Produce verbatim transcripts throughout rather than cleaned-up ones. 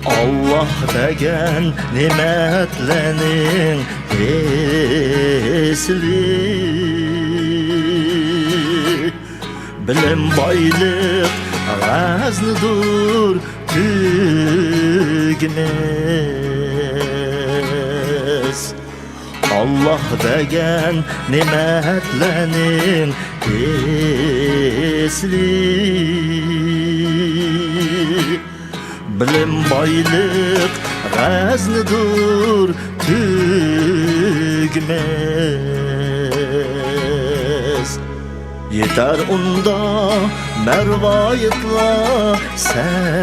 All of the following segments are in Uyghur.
ئاللاھ بەرگەن نېمەتلەرنىڭ ئېسىلى، بىلىم، بايلىق، غەزنىدۇر تۈگىمەس. ئاللاھ بەرگەن نېمەتلەرنىڭ ئېسىلى، بىلىم، بايلىق، غەزنىدۇر تۈگىمەس. يېتەر ئۇندا مەرۋايىتلار سەرخىلى،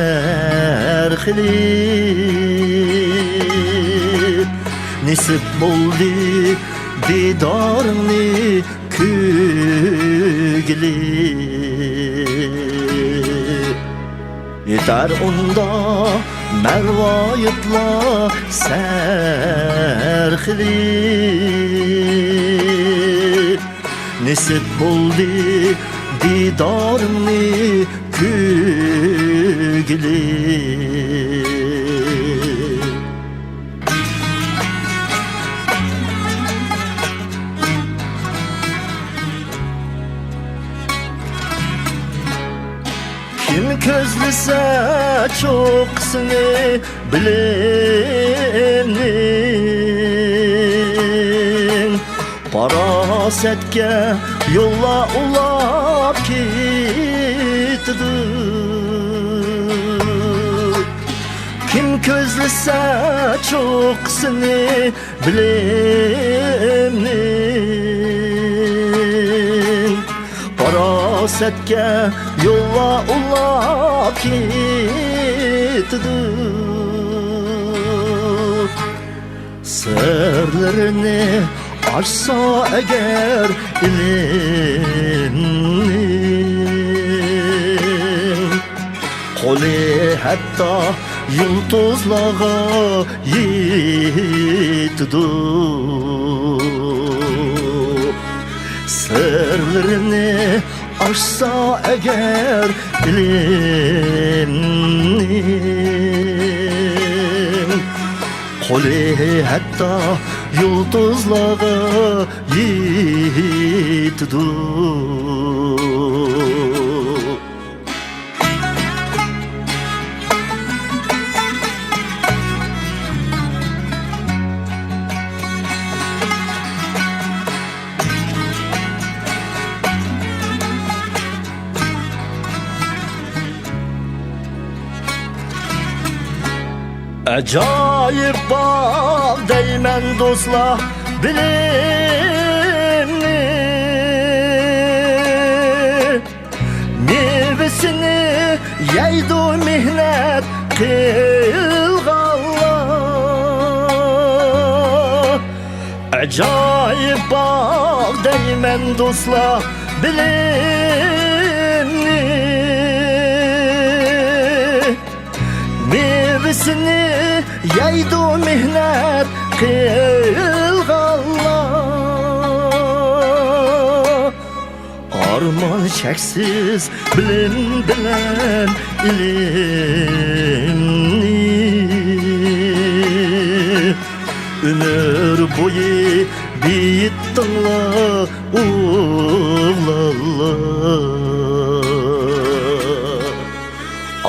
نېسىپ بولدى دىدارىڭنى كۆرگىلى. يېتەر ئۇندا مەرۋايىتلار سەرخىلى، نېسىپ بولدى دىدارىڭنى كۆرگىلى. كىم كۆزلىسە چوققىسىنى بىلىمنىڭ، پاراسەتكە يوللار ئۇلاپ كېتىدۇ. كىم كۆزلىسە چوققىسىنى بىلىمنىڭ، پاراسەتكە يوللار ئۇلاپ كېتىدۇ. سىرلىرىنى ئاچسا ئەگەر ئىلىمنىڭ، قولى ھەتتا يۇلتۇزلارغا يېتىدۇ. سىرلىرىنى ئاچسا ئەگەر ئىلىمنىڭ، قولى ھەتتا يۇلتۇزلارغا يېتىدۇ. ئاجايىپ باغ دەيمەن دوستلار، بىلىمنى مېۋىسىنى يەيدۇ مېھنەت قىلغانلار. ئاجايىپ باغ دەيمەن دوستلار، بىلىمنى مېۋىسىنى يەيدۇ مېھنەت قىلغانلار. ئارمان چەكسىز بىلىم بىلەن ئىلىمنى، ئۆمۈر بويى بېيىتتىڭلار ئوغلانلار.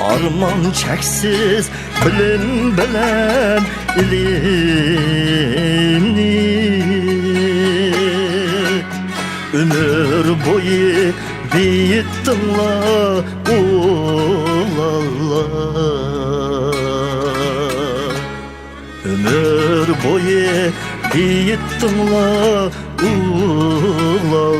ئارمان چەكسىز بىلىم بىلەن ئىلىمنى، ئۆمۈر بويى بېيىتتىڭلار ئوغلانلار. ئۆمۈر بويى بېيىتتىڭلار ئوغلانلار.